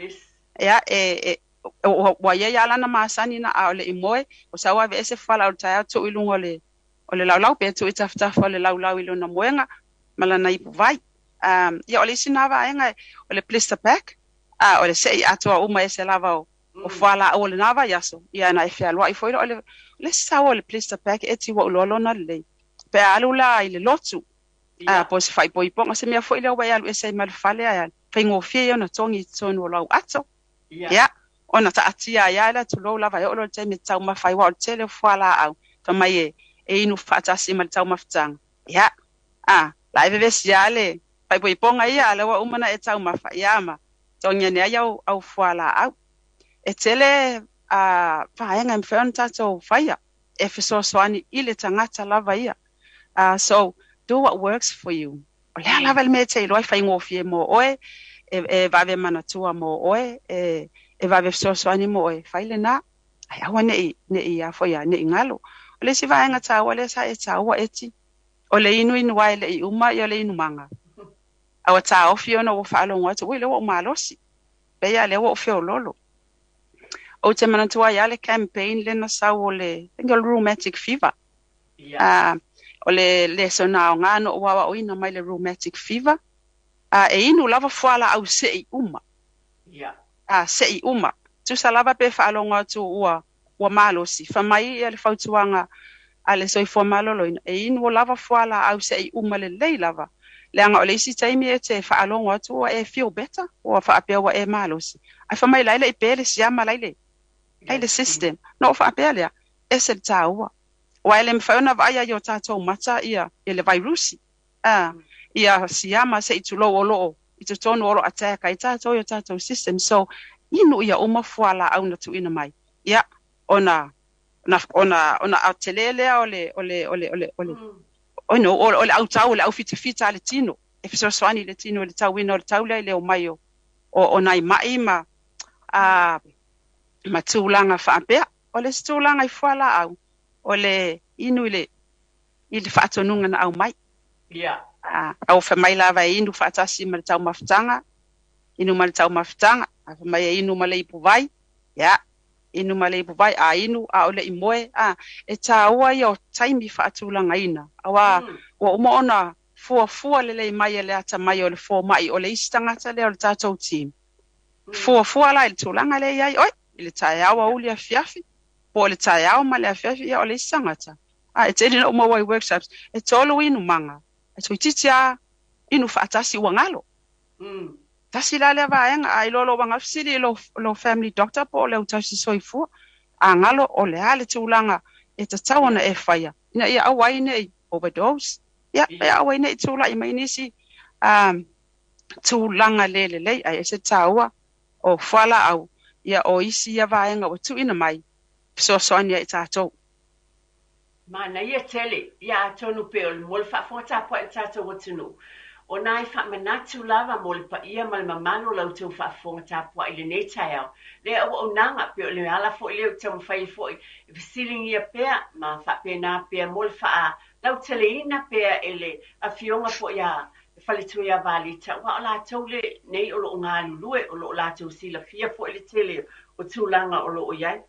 [SPEAKER 2] Ia, e ua iai lava lana masani na a o le i moe, o sau aveese fualaau o le taeao tuu i luga o le O le laulau pe tuu i tafatafa o le laulau i lona moega ma lana ipuvai. Ia o le isi na vaega o le blister pack, o le se'i atoa uma ese lava o fualaau o lena vaiaso, ia na e fealuai foi lea. O le isi taua o le blister pack e ti ua ou iloa lona lelei. Pe a alu la i le lotu, po o se faaipoipoga, se mea foi lea ua e alu ese ai ma le fale ae faigofie ia ona togi i totonu o lau ato. Ia, ona taatia ai lava le tulou lava e oo loa i le taimi e taumafa ai, aua o le tele o fualaau fai mai e inu faatasi ma le taumafataga. Ia, la e vevesi lava le faaipoipoga ia, a o lea ua uma ona e taumafa, ia ma togi ane ai au fualaau. E tele vaega e mafai ona tatou faia e fesoasoani i le tagata lava ia. So, do what works for you. O le a lava le mea e te iloa e faigofie mo oe, e vave manatua mo oe, e vave fesoasoani mo oe, fai lena. Ai aua ne'i a foi a ne'i galo. O le isi vaega taua lea sa e taua eti, o le inuinu ai le i uma ia le inumaga. A ua taofi ona ua faalogo atu, ui lea ua ou malosi, pei lava lea ua ou feololo. Ou te manatua ai lava le campaign lea na sau o le, I think o le rheumatic fever. O le lesona aoga na ou aoaoina mai le rheumatic fever, e inu lava fualaau se'i uma. Se'i uma. Tusa lava pe faalogo atu ua malosi, fai mai ia le fautuaga a le soifua maloloina, e inu lava fualaau se'i uma lelei lava. Leaga o le isi taimi e te faalogo atu ua e feel better, ua faapea ua e malosi. Ae fai mai la e le i pe le siama la i le system. Na ou faapea lea, ese le taua. Aua e le mafai ona vaaia i o tatou mata ia le vairusi. Ia siama se'i tulou o loo i totonu o lo attack ai tatou i o tatou system. So, inu ia uma fualaau na tuuina mai. Ia, ona tele lea o le, o le, o le, o le, o le, o no, o le autau, o le aufitafita a le tino. E fesoasoani i le tino i le tauina o le tau lea i le omai o nai mai ma tulaga faapea. O le isi tulaga i fualaau, o le inu i le faatonuga na aumai. Au fai mai lava e inu faatasi ma le taumafataga, inu ma le taumafataga, a fai mai e inu ma le ipuvai, ia, inu ma le ipuvai, a inu a o le i moe, e taua ia o taimi faatulagaina. Aua ua uma ona fuafua lelei mai e le atamai o le fomai o le isi tagata lea o le tatou team. Fuafua la i le tulaga lea i ai, oi, i le taeao auli afiafi, po o le taeao ma le afiafi, ia o le isi tagata. E tele na uma ai workshops, e 3 inumaga, e toeitiiti lava inu faatasi ua galo. Tasi la lea vaega, a iloa loa ua galo, fesili i lou family doctor po o le autausi soifua. A galo o le a le tulaga e tatau ona e faia, ina ia aua ai nei overdose. Ia, e aua ai nei tulai mai nisi tulaga le lelei, ae ese taua o fualaau, ia o isi ia vaega ua tuuina mai, fesoasoani ai i tatou.
[SPEAKER 1] Manaia tele, ia atonu pe o le mo le faafofoga tapuai a le tatou atunuu. O nai faamanatu lava mo le paia ma le mamalu o la outou faafofoga tapuai i lenei taeao. Le auaunaga pe o le ala foi lea ou te taumafai ai foi e fesiligia pea ma faapena pea mo le faalauteleina pea e le Afioga foi a le Faletua ia Valita, aua o latou lenei o lo o galulue, o lo o latou silafia foi le tele o tulaga o lo o i ai.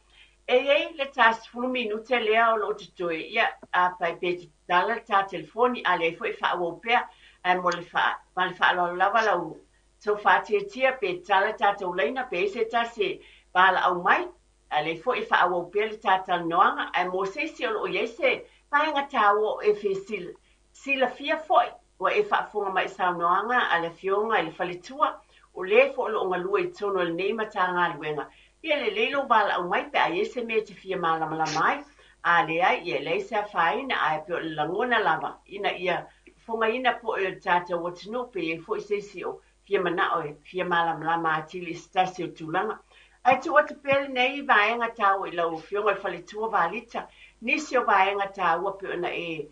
[SPEAKER 1] E i ai le ta 10 minute lea o lo o totoe, ia, a pai pe tatala le ta telefoni, a leai foi e faaauau pea, ae mo le ma le faaaloalo lava lau tou faatiatia pe tatala le tatou laina pe i ai se tasi e valaau mai, a leai foi e faaauau pea le ta talanoaga, ae mo se isi o lo o i ai se vaega taua o e fia silafia foi, ua e faafofoga mai i saunoaga a le Afioga i le Faletua, o le foi o lo o galue i totonu o lenei Matagaluega. Ia lelei lou valaau mai pe a i ai se mea e te fia malamalama ai, a leai, ia e leai se afaina, ae pei o le lagona lava ina ia fofogaina po'e o le tatou atunuu pe i ai foi se isi o fia manao e fia malamalama atili i se tasi o tulaga. Ae tuu atu pea lenei vaega taua i lau Afioga i le Faletua Valita, nisi o vaega taua pei ona e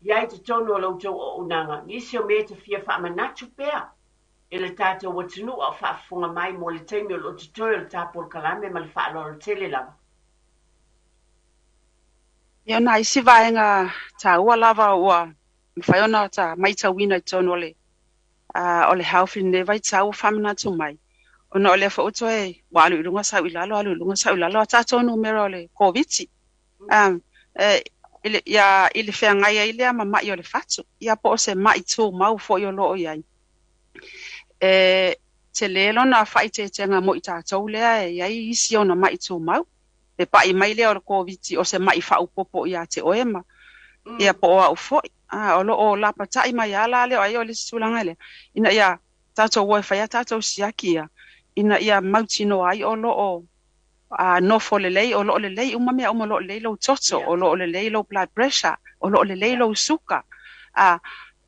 [SPEAKER 1] i ai i totonu o la outou auaunaga, nisi o mea e te fia faamanatu pea e le tatou atunuu a o faafofoga mai mo le taimi o lo o totoe o le ta polokalame ma le faaaloalo tele lava.
[SPEAKER 2] Ia, na isi vaega taua lava ua mafai ona ta matauina i totonu o le health i lenei vaitau ua faamanatu mai, ona o lea foi ua toe ua alu i luga sau i lalo, alu i luga sau i lalo a tatou numera o le Koviti. I le, ia, i le feagai ai lea ma ma'i o le fatu, ia po o se ma'i tumau fo'i o lo o i ai. E tele lona faaeteetega mo i tatou lea e i ai isi ona ma'i tumau. Le pa'i mai lea o le Koviti o se ma'i faaopoopo ia te oe ma ia po o au fo'i. A, o lo o lapata'i mai ala lea o ai o le isi tulaga lea. Ina ia tatou o e fai a tatou siaki ia, ina ia mautinoa ai o lo o nofo lelei, o lo o lelei uma mea uma, o lo o lelei lou toto, o lo o lelei lou blood pressure, o lo o lelei lou suka.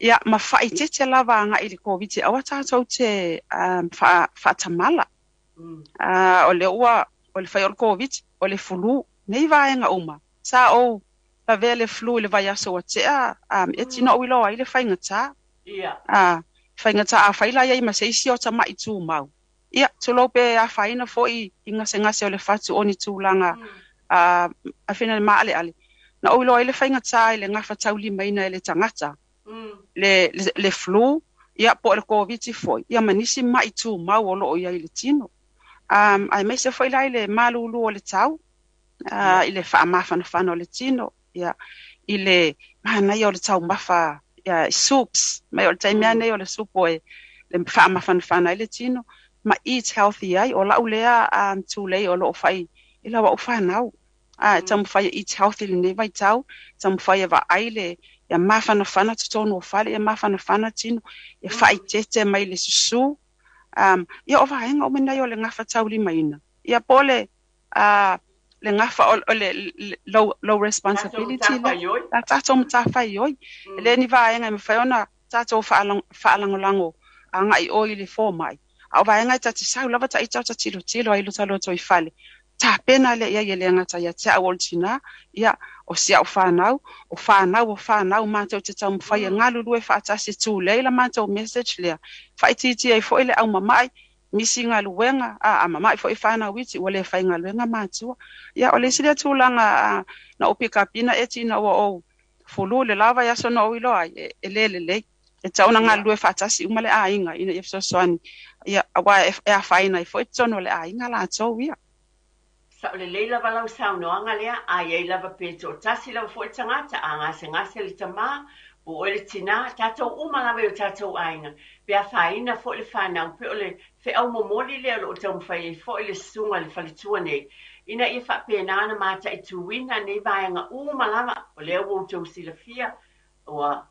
[SPEAKER 2] Ia, ma faaeteete lava agai i le Koviti, aua tatou te faatamala. O lea ua, o le fai o le Koviti, o le flu, nei vaega uma. Sa ou lavea le flu i le vaiaso ua tea, e tino iloa ai le faigata. Faigata a fai la iai ma se isi o tama'i tumau. Ia, tulou pe afaina fo'i i gasegase o le fatu o ni tulaga a fina maaleale. Na ou iloa ai le faigata i le gafataulimaina e le tagata. Le flu, ia po o le Koviti fo'i, ia ma nisi ma'i tumau o lo o i ai i le tino. Aemaise foi la i le malulu o le tau, i le faamafanafana o le tino, ia, i le manaia o le taumafa, ia, soups, mai o le taimi nei o le supo e le faamafanafana ai le tino, ma eat healthy ai, o lau lea tulei o lo o fai i lau au fanau. Taumafai e eat healthy lenei vaitau, taumafai e vaai le ia mafanafana totonu o fale, ia mafanafana tino, ia faaeteete mai le susu. Ia o vaega uma nei o le gafataulimaina. Ia po o le le gafa o le low responsibility le la tatou matafaioi. E le ni vaega e mafai ona tatou faalagolago agai o i le fomai. A o vaega e ta te sau lava ta ita o ta tilotilo ai lo taloto i fale. Tapena le ia ia le gata ia te au o le tina, ia o si au whanau, o whanau o whanau mātou te taumafai e galulue faatasi tulei la matou message lea. Faaitiitia ai fo'i le aumama'i, misi galuega, a mama'i fo'i whanau iti, ua le faigaluega matua. Ia o le isi lea tulaga na ou pikapina e tina ua ou fulu le lava ia aso na ou iloa ai, e le lelei. E tatau ona galulue faatasi uma le aiga ina ia fesoasoani. Ia aua e afaina ai fo'i totonu o le aiga latou ia.
[SPEAKER 1] Sa'o lelei lava lau saunoaga lea, a i ai lava pe to'atasi lava fo'i le tagata, a gasegase le tamā, po o oe le tinā, tatou uma lava i o tatou aiga, pe afaina fo'i le fanau, pe o le feau momoli lea o lo o taumafai ai fo'i le susuga i le faletua nei, ina ia faapena ona mataituina nei vaega uma lava, o lea ua outou silafia, ua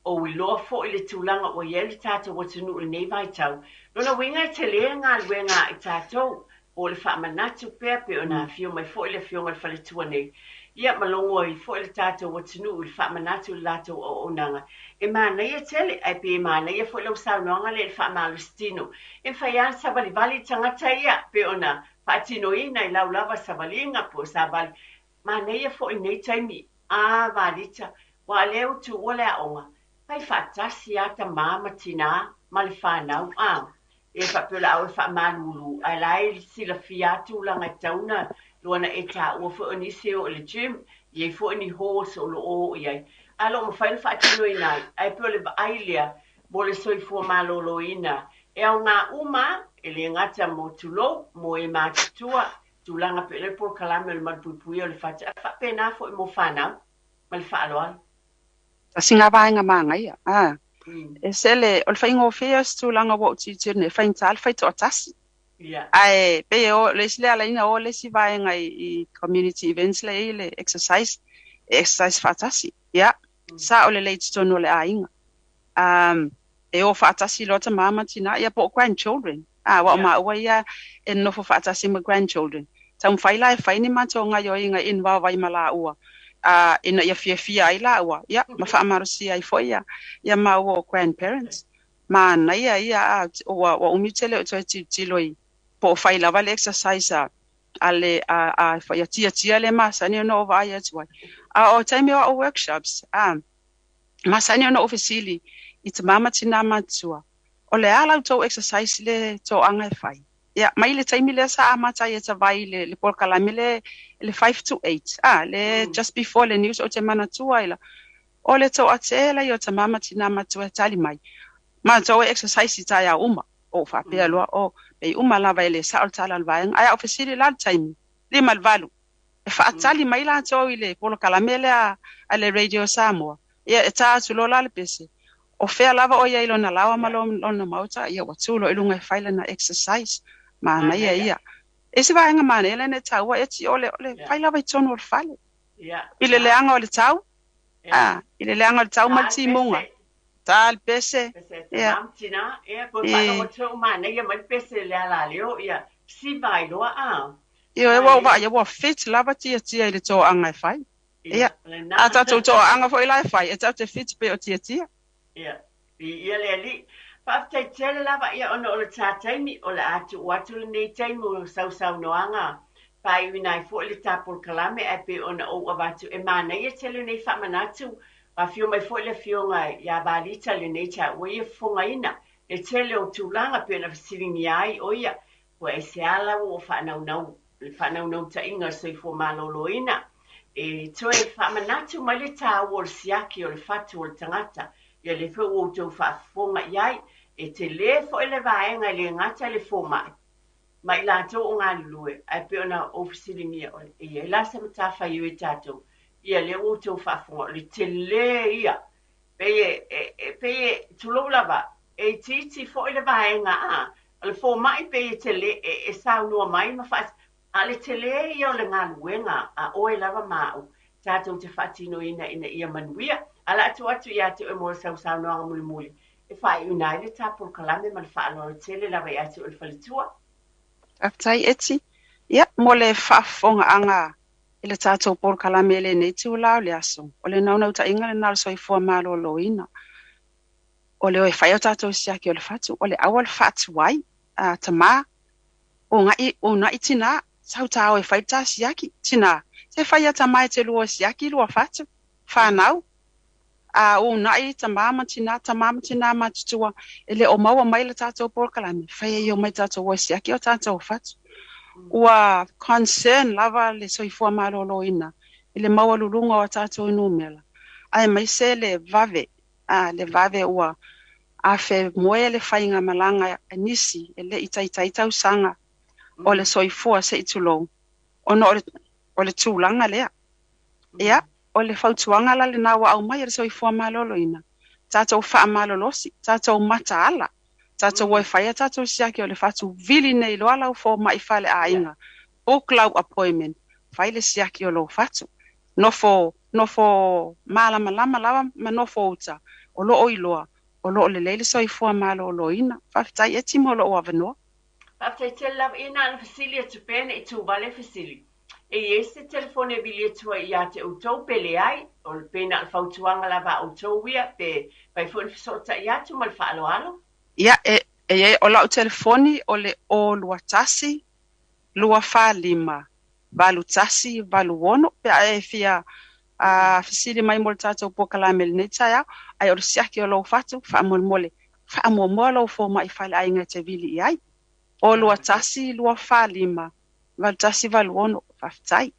[SPEAKER 1] ou iloa fo'i le tulaga ua i ai le tatou atunuu i lenei vaitau. Lona uiga e tele galuega a i tatou, po o le faamanatu pea pe ona afio mai fo'i le afioga i le faletua nei. Ia ma logo ai fo'i le tatou atunuu i le faamanatu i le latou auaunaga. E manaia tele, ae pe manaia fo'i lau saunoaga lea i le faamalositino. E mafai lava ona savalivali le tagata ia, pe ona faatinoina i lau lava savaliga po o savali. Manaia fo'i nei taimi, a valita, aua o lea ua tuua le aoga, fai faatasi lava tamā ma tinā ma le fanau, a. E faapea o le a oe faamalulu, ae la e silafia lava tulaga e tatau ona luana e taua foi o nisi e oo i le gym, e i ai foi ni halls o lo o oo i ai. Ae o lo o mafai ona faatinoina ai, ae pei o le vaai lea mo le soifua maloloina. E aoga uma, e le gata mo tulou, mo e matutua, tulaga pei o le polokalame o le malupuipuia o le fatu, ae faapena foi mo fanau ma le faaaloalo.
[SPEAKER 2] Tasi ngā vaega manaia. E se le o le faigofie o se tulaga ua ou tilotilo nei, e faigata le faitoatasi. Ae pei e o le isi le alaina o le isi vaega i community events le i le exercise, e exercise faatasi. Ia, sa'o lelei i totonu o le aiga. E o faatasi loa tamā ma tinā, ia po o grandchildren. Aua o maua ia e nofo faatasi ma grandchildren. Taumafai la e fai ni matou gaoioiga e involve ai ma laua. Ina ia fiafia ai laua, ia, ma faamalosia ai fo'i ia, ia maua o grandparents. Manaia ia a, ua umi tele o toe tilotilo i po o fai lava le exercise a le a fai a tiatia le masani ona o vaai atu ai. A o taimi o au workshops, masani ona ou fesili i tamā ma tinā matutua. O le a la outou exercise le toaga e fai. Ia, mai le taimi lea sa amata ai e tavai le polokalame le 5 to 8. Le just before le news o te manatua ila. O le toatele ia o tamā ma tinā matua e tali mai. Matou e exercise i taeao uma. O faapea loa o pei uma lava e le sa'o le tala o le vaega. Ae au fesili la le taimi. 5 i le 8. E faatali mai latou i le polokalame lea a le Radio Samoa. Ia e ta atu loa la le pese. O fea lava o ia i lona laoa ma lona maota, ia ua tu loa i luga e fai lana exercise. Manaia ia. E se vaega manaia lena e taua e ti o le fai lava i totonu o le fale. I le leaga o le tau, i le leaga o le tau ma le timuga. Ta le pese.
[SPEAKER 1] Ia.
[SPEAKER 2] Ioe, ua ou vaai, ua fit lava Tiatia i le toaga e fai. Ia, a tatou toaaga foi la e fai, e tatou te fit pei o Tiatia.
[SPEAKER 1] Ia, viia le Alii. Faafetai tele lava ia ona o le ta taimi, o le a tuu atu lenei taimi o sausaunoaga faaiuina ai foi le ta polokalame ae pei ona ou avatu e manaia tele lenei faamanatu. Afio mai foi le afioga ia Valita lenei taua ia fofogaina le tele o tulaga pei ona fesiligia ai o ia ua ese ala ua faanaunau le faanaunautaiga o le soifua maloloina. E toe faamanatu mai le taua o le siaki o le fatu o le tagata. Ia lea foi ua outou faafofoga i ai. E tele foi le vaega e le gata i le fomai ma i latou o galulue, ae pei ona ou fesiligia o e i ai la se matafaioi i tatou. Ia lea ua outou faafofoga o le tele ia. Pei e pei e tulou lava, e itiiti foi le vaega a o le fomai pei e tele e saunoa mai ma faa a o le tele ia o le galuega a oe lava ma au tatou te faatinoina ina ia manuia. Ae o le a tuu atu ia te oe mo le sausaunoaga mulimuli e faaiuina ai le ta polokalame ma le faaaloalo tele lava ia te oe le faletua.
[SPEAKER 2] Faafetai Eti. Ia, mo le faafofogaaga i le tatou polokalame i lenei itula o le aso, o le naunautaiga lena o le soifua maloloina. O le o e fai o tatou siaki o le fatu, o le aua le faatuai, a tamā, o na'i tinā, sau tā o e fai le ta siaki, tinā, se fai ia tamā e te lua siaki lua fatu, whanau, a o na'i tamā ma tinā, tamā ma tinā matutua, e le o maua mai le tatou polokalame, fai ai o mai tatou o e siaki o tatou fatu. Ua concern lava le soifua maloloina i le maualuluga o tatou numera. Aemaise le vave, le vave ua afe moe le faiga malaga a nisi e le i taitai tausaga o le soifua se i tulou, ona o le tulaga lea. Ia, o le fautuaga la lena ua aumai e le soifua maloloina, tatou faamalolosi, tatou mataala, tatou o e fai a tatou siaki o le fatu, vili nei loa lau fomai faleaiga, book lau appointment, fai le siaki o lou fatu. Nofo, nofo malamalama lava ma nofo uta, o loo iloa, o loo lelei le soifua maloloina. Faafetai Eti mo lou avanoa.
[SPEAKER 1] Faafetai tele lava ia na ona fesili atu pea ne i tuvale fesili. E i ai se telefoni e vili atu ai ia te outou pe leai, o le pe na o le fautuaga lava a outou ia pe fai foi ona fesootai atu ma le faaaloalo.
[SPEAKER 2] Ia, e i ai o lau telefoni o le 021 245 8186 pe a e fia fesili mai mo le tatou polokalame i lenei taeao, ae o le siaki o lou fatu, faamolemole, faamuamua lou fomai faleaiga e te vili i ai. 021 245 8186. Faafetai.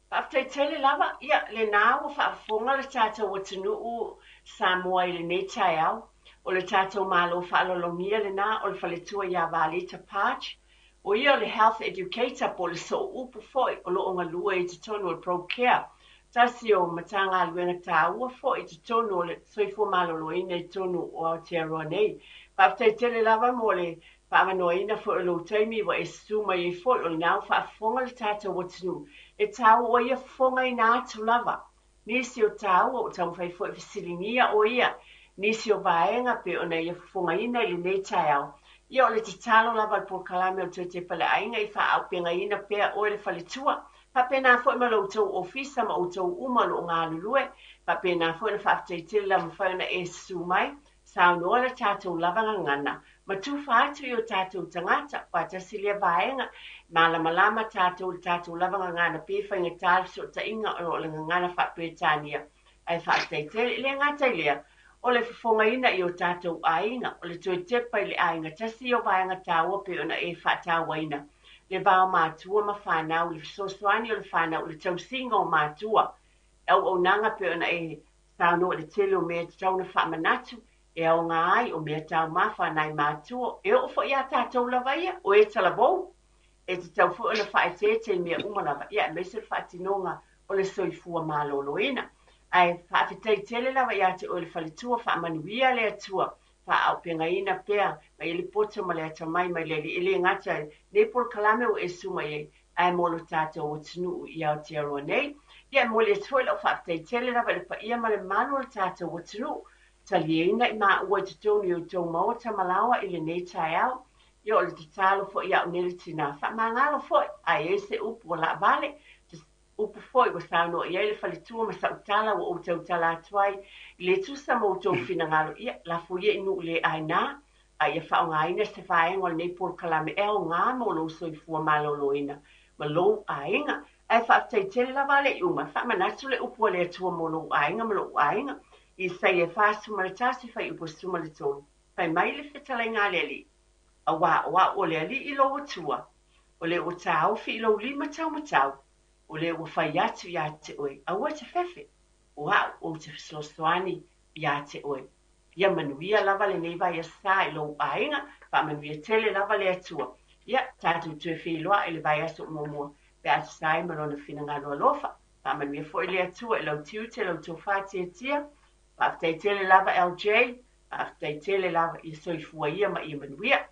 [SPEAKER 1] Faafetai tele lava, ia lena ua faafofoga le tatou atunuu Samoa i lenei taeao. O le tatou malo faaaloalogia lena o le faletua ia Valita Parch. O ia o le Health Educator po o le sooupu foi o loo galue i totonu o le ProCare. Tasi o Matagaluega taua foi i totonu o le soifua maloloina i totonu o Aotearoa nei. Faafetai tele lava mo le faaavanoaina foi o lou taimi ua e susu mai ai foi o lena ua faafofoga le tatou atunuu. E taua ua ia fofogaina atu lava. Nisi o taua ua taumafai foi fesiligia o ia nisi o vaega pe ona ia fofogaina i lenei taeao. Ia o le tatalo lava le polokalame o le Toe Tepa le Aiga i faaaupegaina pea oe le faletua. Faapena foi ma lo outou ofisa ma outou uma o loo galulue. Faapena foi ona faafetai tele lava mafai ona e susu mai. Saunoa le tatou lava gagana ma tufa atu i o tatou tagata faatasi lea vaega malamalama tatou i le tatou lava gagana pe faigata le fesootaiga ona o le gagana faa-Peretania. Ae faafetai tele i le gata i lea o le fofogaina i o tatou aiga, o le toe tepa i le aiga tasi o vaega taua pe ona e faatauaina le va o matua ma fanau, le fesoasoani o le fanau, le tausiga o matua, auaunaga pe ona e saunoa i le tele o mea e tatau ona faamanatu e aoga ai o mea taumafa nai matua e oo foi ia tatou lava ia o e talavou. E tatau foi ona faaeteete i mea uma lava, ia aemaise le faatinoga o le soifua maloloina. Ae faafetai tele lava ia te oe le faletua, faamanuia le Atua, faaaupegaina pea mai ai le poto ma le atamai mai le Alii, e le gata i lenei polokalame ua e susu mai ai, ae mo lo tatou atunuu i Aotearoa nei. Ia e momoli atu foi lau faafetai tele lava i le paia ma le mamalu o le tatou atunuu, talieina i maua i totonu i outou maota ma laoa i lenei taeao. Ia o le tatalo foi ia au nei le tinā, faamagalo foi, a i ai se upu ua laavale, upu foi ua saunoa i ai le faletua ma sau tala ua ou tautala atu ai i le tusa ma outou finagalo, ia lafo ia i nuu le aina, a ia faaaogaina se vaega o lenei polokalame e aoga mo lou soifua maloloina ma lou aiga. Ae faafetai tele lava le iuga, faamanatu le upu a le Atua mo lou aiga ma lou aiga. Isaia 41 fuaiupu 13, fai mai le fetalaiga a le Alii, Auā o au o le Alii i lou Atua, o le ua taofi i lou lima taumatau, o le ua fai atu iā te oe, aua e te fefe, o au ou te fesoasoani iā te oe. Ia manuia lava lenei vaiaso i lou aiga, faamanuia tele lava le Atua. Ia, tatou toe feiloai i le vaiaso muamua pe a tusa ai ma lona finagalo alofa. Faamanuia foi le Atua i lau tiute, lau tofa tiatia. Faafetai tele lava LJ, faafetai tele lava, ia soifua ia ma ia manuia.